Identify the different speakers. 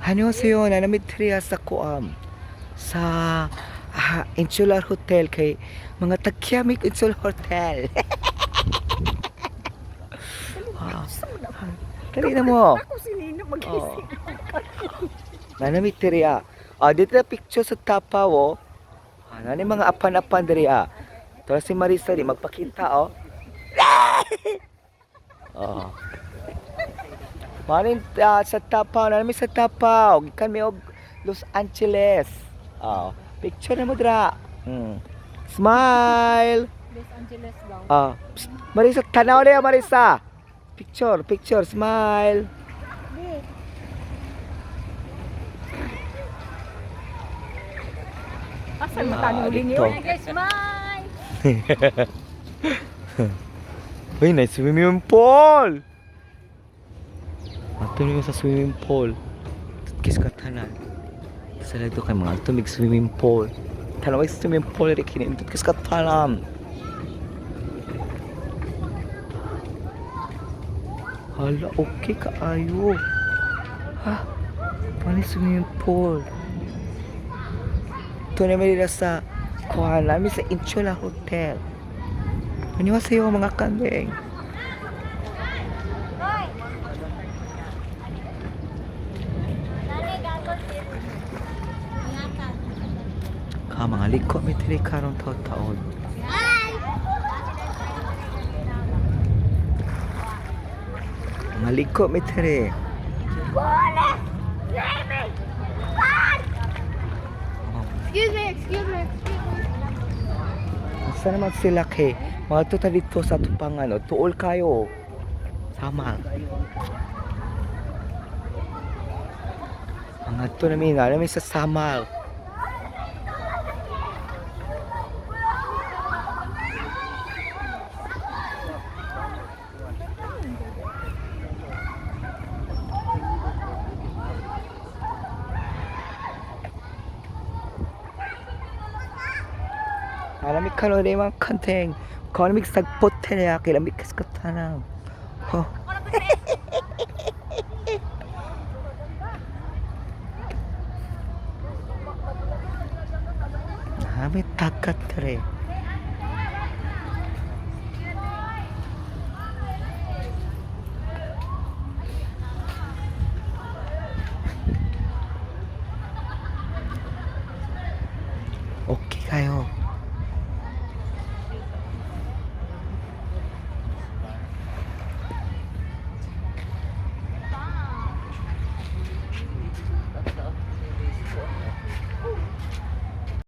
Speaker 1: 안녕하세요. Naa mi diri sa kuan sa Insular Hotel kay mga tagkiamig Insular Hotel. Ah, dali na mo.
Speaker 2: Ako si Nino magising.
Speaker 1: Naa mi diri ah. Ah, dito na picture sa tapaw oh. Ah, naa ni mga apan-apan diri ah. Ito si Marisa di magpakita oh. Oh. Marin sa Tapaw, naa mi sa Tapaw. Gikan mi og Los Angeles. Oh, picture na mo dra. Smile.
Speaker 2: Los Angeles daw.
Speaker 1: Ah, psst, Marisa, tanaw na yan, Marisa. Picture, picture, smile.
Speaker 2: Asan matanong
Speaker 1: dito.
Speaker 2: ninyo?
Speaker 3: Smile!
Speaker 1: Uy, nice swimming pool. Ato niyo sa swimming pool. Kiss ka tanan. Sa lado kay mga tumig swimming pool. Tanaw ay swimming pool rin kinindot kiss ka tanan. Hala, okay ka ayo. Ha? Paano yung swimming pool? Ito naman nila sa kuha namin sa Inchula Hotel. 안녕하세요, mga kambing. Ka mga liko mi diri karon taon. Mga liko mi diri.
Speaker 3: Excuse me, excuse me, excuse me.
Speaker 1: Asa naman sila kay mga tuta dito sa tupangan o tuol kayo. Sama. Mga to namin, namin sa Samal. Alam karon ni mga kanteng. Kung ano sagpot niya, kailan kas katanang. Oh. Nami takat re. Okay kayo.